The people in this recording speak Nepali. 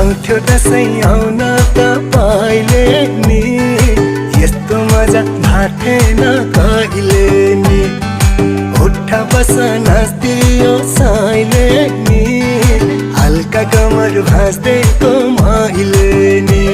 आउँथ्यो दसैँ आउन तपाईले नि, यस्तो मजा भाथेन कहिले नि। उठा बस नाच्दियो साइले नि, हल्का कमर भाँच्दैको मैले नि।